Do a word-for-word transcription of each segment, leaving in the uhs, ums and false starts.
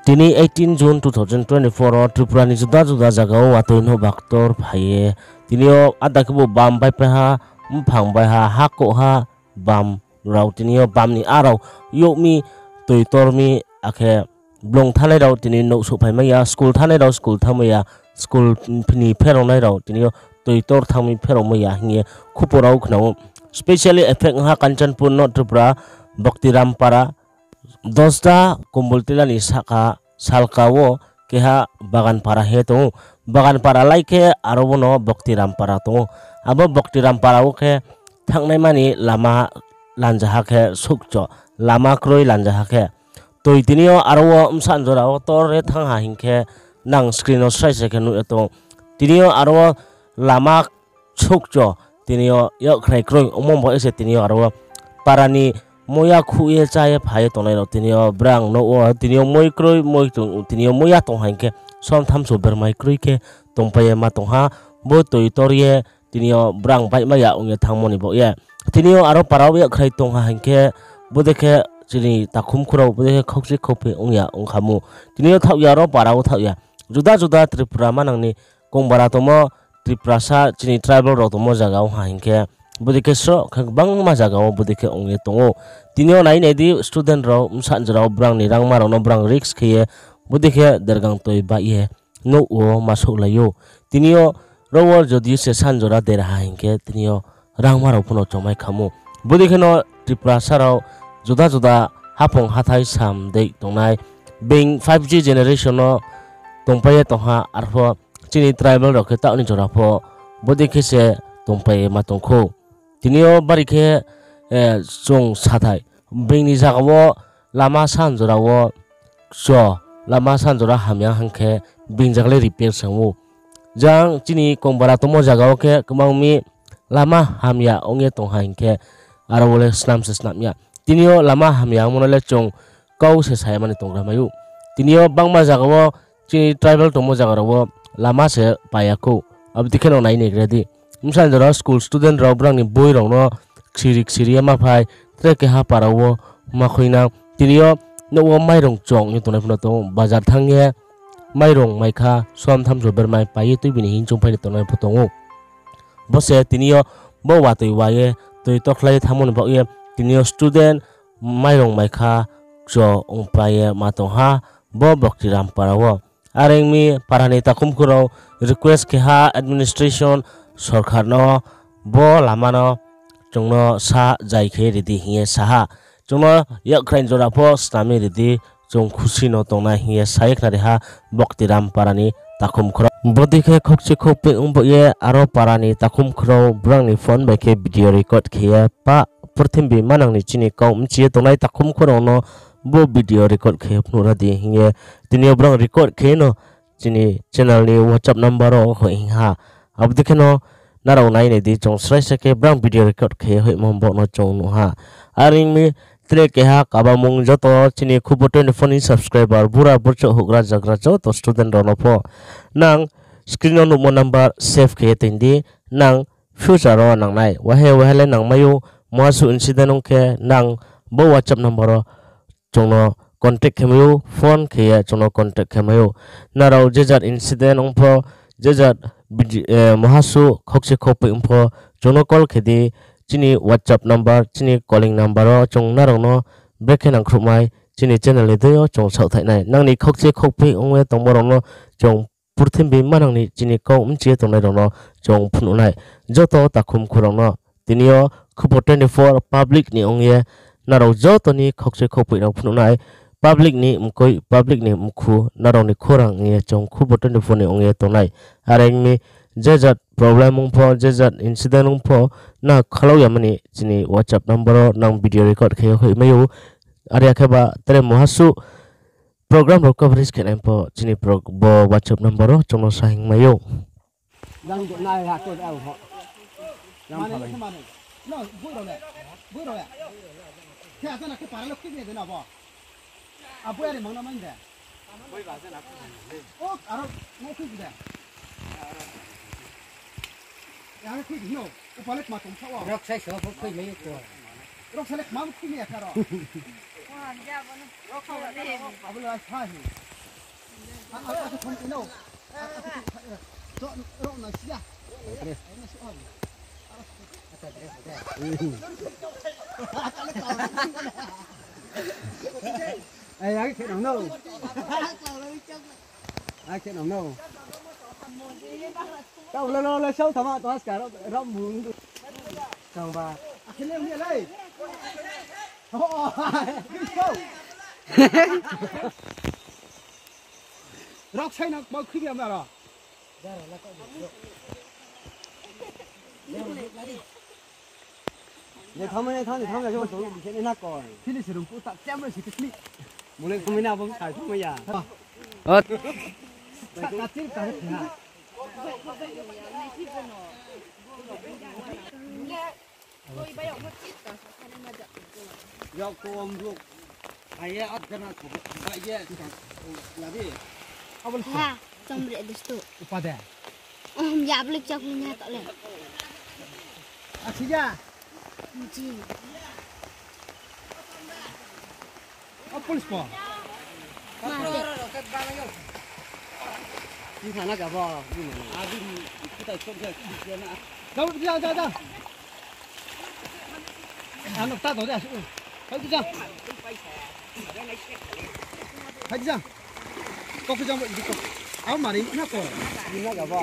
Tini eighteen June two thousand twenty-four wo Tripura ni juda juda zaga wo watoi no baktor phai ye, tini yo ada khebu bam baipai ha, mphang bai ha, ha kouh ha, bam rao tini yo bam ni arao youh mi, toi tor mi, akhe blung thanngnai rao tini nouh souhphai mai ya, school thanngnai rao school thanngmai ya, school ni pherongnai rao tini yo toi tor thanng mi pherao mai ya hing ye khupo rao khna ou. Specially effect ong ha Kanchanpur, North Tripura, Bhaktiram Para, Dosda, Kumbultila ni sahka salka wo keha Bagan Para hing ye tong ou. Bagan Para lai khe aro wo no Bhaktiram Para tong ou. Abo Bhaktiram Para wo khe thanngnaima ni lama lanjaha khe souhcho, lama kroi lanjaha khe. Toi tini yo aro wo bsa jora wo tor ye thanng ha hing khe nang screen wo srai srai khe nuh ye tong ou. Tini yo aro wo lama souhcho, tini yo yakkhrai kroi ongmo bo se tini yo aro wo para ni moiya khuh ye chá ye phai ye tongnai rao tini yo brang nouh wo tini yo moi kroi, moi tong, tini yo moiya tong ha hing khe somtham so bermai kroi khe tongpai ye ma tong ha, bo toi tor ye tini yo brang baihmai ya ong ye thanngmo ni baoh ye. Tini yo aro para wo yakkhrai tong ha hing khe, bodei khe chini takhum khurao bodei khe khaukchi khaupheh ong ya ong kha mu. Tini yo thaoh ya, aro para wo thaoh ya. Juda juda Tripura manang ni kongbara tongmo, Tiprasa chini tribal rao tongmo zaga ong ha hing khe, bodei khe sroh khe gbangma zaga wo bodei khe ong ye tong ou. Tini yo nai nai di student rao, bsa jora wo brang ni rangma rao no brang risk khe ye, bodei khe dergang toi baih ye nouh wo ma souhlai ou. Tini yo ro wo jodi se sanjora dera ha hing khe, tini yo rangma rao pho no chongmai kha mu. Bodei khe no Tiprasa rao juda juda haphung hathái sam dei tongnai, being five G generation no tongpai ye tong ha, arpho chini tribal rao khe taoh ni jora pho bodei khe se tongpai ye ma tong khou. Tini yo bari khe, eh, chung sathai, being ni zaga wo lama sanjora wo kcho, lama sanjora hamya hing khe being zaga le repair se ong ou. Jang chini kongbara tongmo zaga wo khe kbang mi lama hamya ong ye tong ha hing khe, aro wo le snam se snam ya. Tini yo lama hamya ongmo no le chung kau se sa ya mani tonggra mai ou. Tini yo bangma zaga wo, chini tribal tongmo zaga rao wo lama se pai ya khou. Abo dei khe no nai naigra di. Bsa jora school student rao brang ni boi rao no ksiri ksiri ye ma phai, tre keha para wo ma khuinang. Tini yo nouh wo mairung chong ye tongnai pho no tong ou, bazar thanng ye mairung mai kha, somtham so bermai pai ye tuibi ni hing choungphai ni tongnai pho tong ou. Bo se tini yo bo watoi wa ye, toi tokhlai ye thanngmo ni baoh ye, tini yo student mairung mai kha, kcho ongpai ye ma tong ha, bo Bhaktiram Para wo. Are ong mi para ni takhum khurao request khe ha administration, sorkar no, bo lama no chung no sa jai khe ri di hing ye sa ha. Chung no yakkhrai jora pho snam ye ri di, chung khusi no tongnai hing ye sa ye khnari ha Bhaktiram Para ni takhum khurao. Bodei khe khaukchi khaupheh ong baoh ye aro para ni takhum khurao brang ni phone bai khe video record khe ye pa purthimbi manang ni chini kau mchi ye tongnai takhum khurao no bo video record khe phnuh ra di hing ye tini yo brang record khe no chini channel ni WhatsApp number wo hoih hing ha. Abo dei khe no nrao nai nai di, chung srai srai khe brang video record khe hoihmo bo no chung nuh ha. Are ong mi tre keha kabamung joto chini Khubo twenty-four ni subscriber bura burchouh houhgra zagra joto student rao no pho nang screen wo nuhmo number save khe ye toing di, nang future wo nangnai. Wahe wahe le nangmai ou, muha suh incident ong khe nang bo WhatsApp number wo chung no contact khe mai ou, phone khe ye chung no contact khe mai ou. Nrao je jat incident ong pho, je jat muha suh khaukchi khaupheh ong pho, chung no call khe di, chini WhatsApp number, chini calling number wo chung nrao no brekhe nangkhruhmai chini channel ni dei yo chung saohthai nai. Nang ni khaukchi khaupheh ong ye tongmo rao no chung purthimbi manang ni chini kau mchi ye tongnai rao no chung phnuh nai. Joto takhum khurao no tini yo Khubo twenty-four public ni ong ye nrao joto ni khaukchi khaupheh no phnuh nai. Public ni mkoih, public ni mkhu, nrao ni khorang ong ye chung Khubo twenty-four ni ong ye tongnai. Are ong mi je jat problem ong pho, je jat incident ong pho, nang khalau ya mani chini WhatsApp number wo nang video record khe hoihmai ou. Are ya khe ba tre muha suh program rao coverage khe nai pho chini bo WhatsApp number wo chung no sa hing mai ou. Rok sai so pho khui mai ko. Rok sai le kma bo khui mai ya kha ro. Abo le ai sa hi. Ai, ai, khe nang no. Ai, khe nang no. Tao le, le, le, sau tama, to aska, ram, ram mung. Tang ba. Akhe le, le, le. Rok sai na, ba khui ya ma ro. Ne thang, ne thang, ne thang, ya, so, ne na ko. Finish room ko ta, camera si, click. Mule thang, ne abang kai thang ya. Ot. Ka, ka, chin, ka, ha. Yak ko om ruk. Ai ye at gana ko. Ba ye. Lari. Abal ko. Ha, chom re dus tu. Upa de. Om ya blik chak ni nya to le. Asi ya. Ji. O police po. Ni sana ga bo. Adi ni kita sok ga kisi na. Jao, jao, jao, jao. Ano ta do de asu. Hai jao. Hai jao. Kau ke jang bo idi ko. Au mari na ko. Ni na ga bo.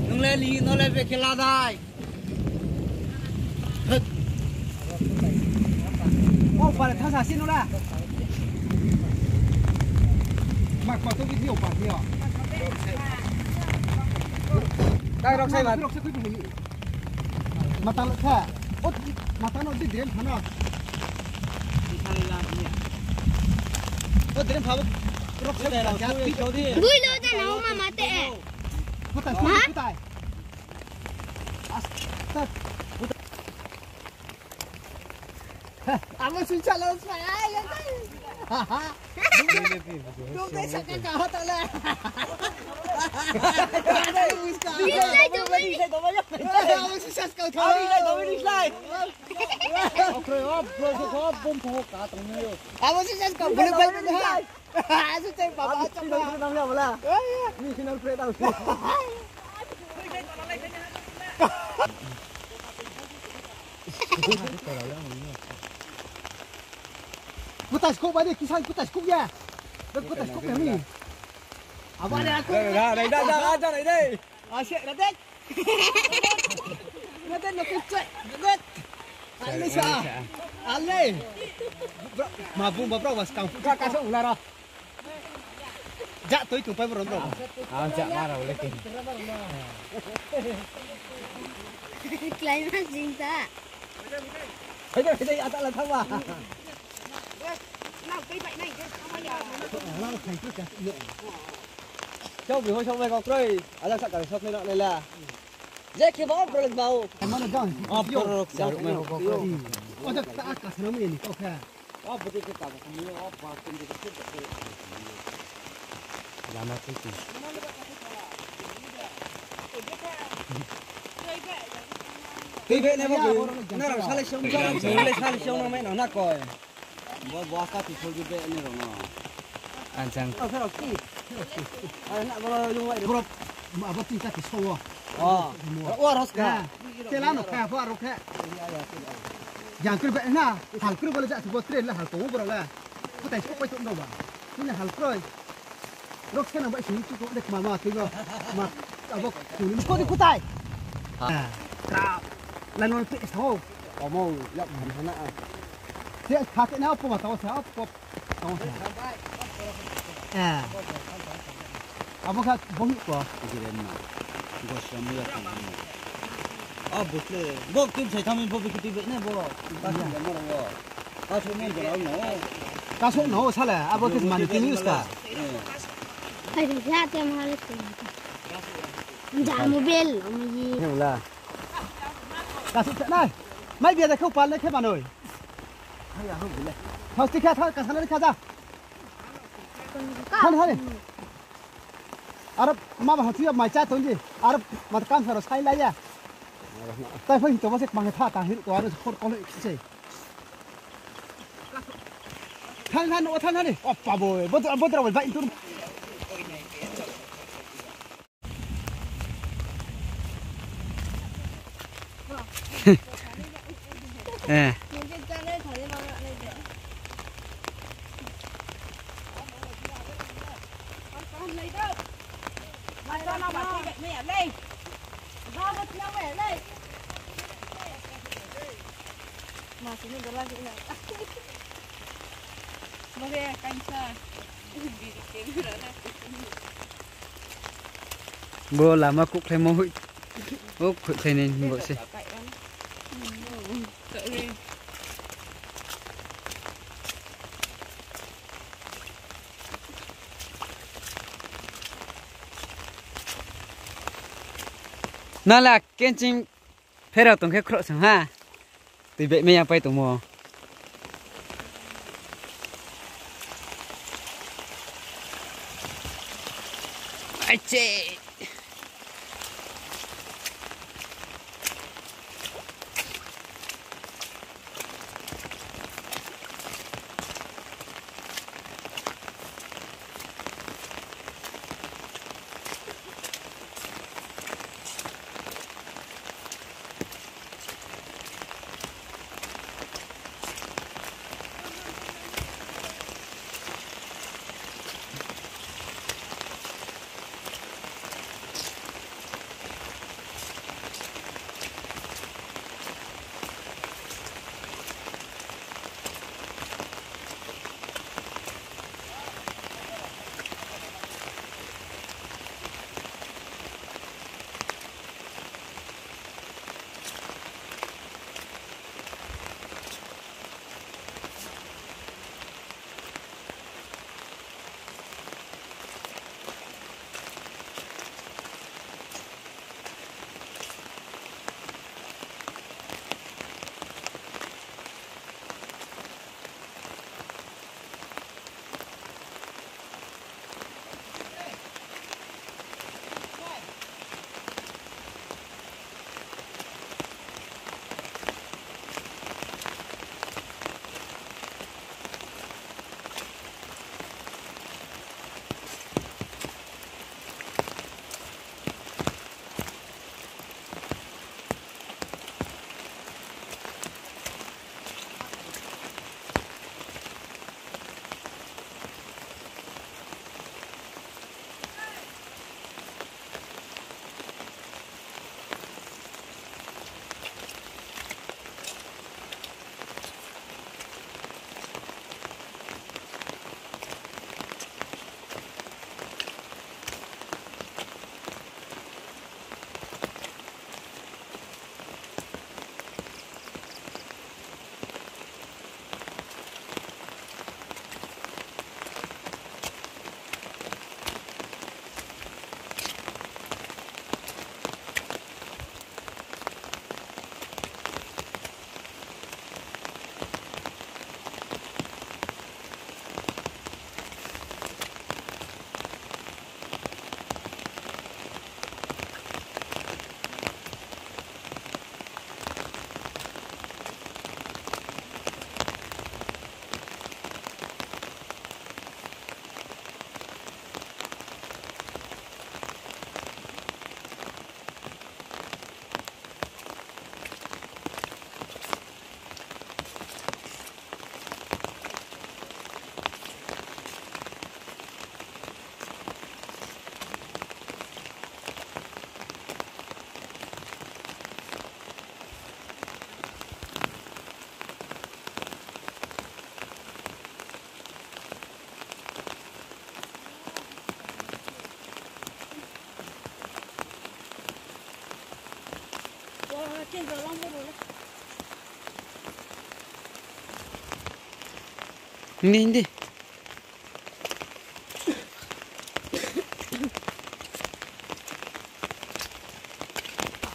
Nung le li no le be khela dai. O pare thasa si no la. Mak pa to bi thio pa thio. Dai rok sai ba. Rok sai khui bi ni. Mata lo kha. O mata no di drem phano. O drem phabo. Rok sai ba. Gui lo da na o mama te. Kutai, kutai. Asta. Abo sisa lo sa, ai, ai, ai. Dum de sa ka ka hata la. Abo sisa ka tha. Abo sisa ka bulu bai. Asu ceng papa, asu ceng papa. Nang ya bala. Ni sinal pre tau. Kutai skok bade, kisan kutai skok ya. Kutai skok ya ni. Abang ada aku. Dah, dah, dah, dah, dah, dah, dah. Asyik, dah, dah. Dah, dah, nak kecek. Dah, dah. Ale sa. Ale. Bro, mabung ba bro, was kang. Ka, ka, so, ulara. Ja, toi tu pai bro, bro. Ah, ja, mara, ulara. Climax jing ta. Hei, hei, hei, ata la thawa. Chau bi ho chau bai kau kroi. Ada sa kali sok ni nak lela. Je khe ba problem ba o. Mana dang. Apa rok sa mai ko ko. O da ta ka sana mu ni ko kha. Apa tu ka ka mu apa tu ka. Lama tu tu. Tui be ne ba ko. Na ra sale song sale song mai na na ko. Bo, bo aka ti thol je be ni rong no. Anchang. Asa rok ki. Ara na bolo yung wai. Bro, abo tin ta ti so wo. Oh. Mo. Wa ros ka. Tela no ka, bo aro ka. Jang kri be na, hal kri bolo ja, bo tre la hal ko bro la. Kutai so pai to no ba. Ni hal kroi. Rok sana bai sini tu ko dek mama tu ko. Ma, abo ko ni ko di kutai. Ha. Ka. Lanon pe sao. Omo, ya, mana. Sia kha ke na po ma tao sa, po tao sa. Eh. Abo kha bohi ko. Jiren ma. Gosram ya ko. A, bo tle. Bo tin sai thami bo bikiti be ne bo. Ka sin ga mo ro. Ka so mo ga no. Ka so no sala. Abo ke mani tin use ka. Eh. Hai ya te ma le. Ja mobile, omo ye. He ula. Ka su nai. Mai bia da khau pal nai khe manoi. Hai ya ho bile. Hau ti kha tha ka sana kha ja. Han han. Aro ma ba hati mai cha ton ji. Aro ma kam sa ro sai la ya. Tai phai to ma se ma tha ta hir to aro khor kol se. Than, than, o than, than ni. Opa bo, bodra, bodra bo, bai tur. Eh. Bo lama kuhkhlaimo hoih. O, hoihkhlai nai bo se. Nala kenching phera tong khe khroh sang ha. Tui bai mai ya pai tongmo. Aiche. Hindi, hindi.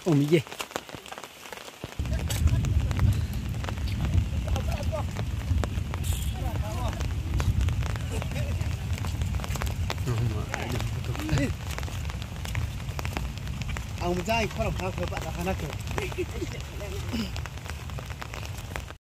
Om ye. Ang mjai khorok kha khorok ba kha na khe.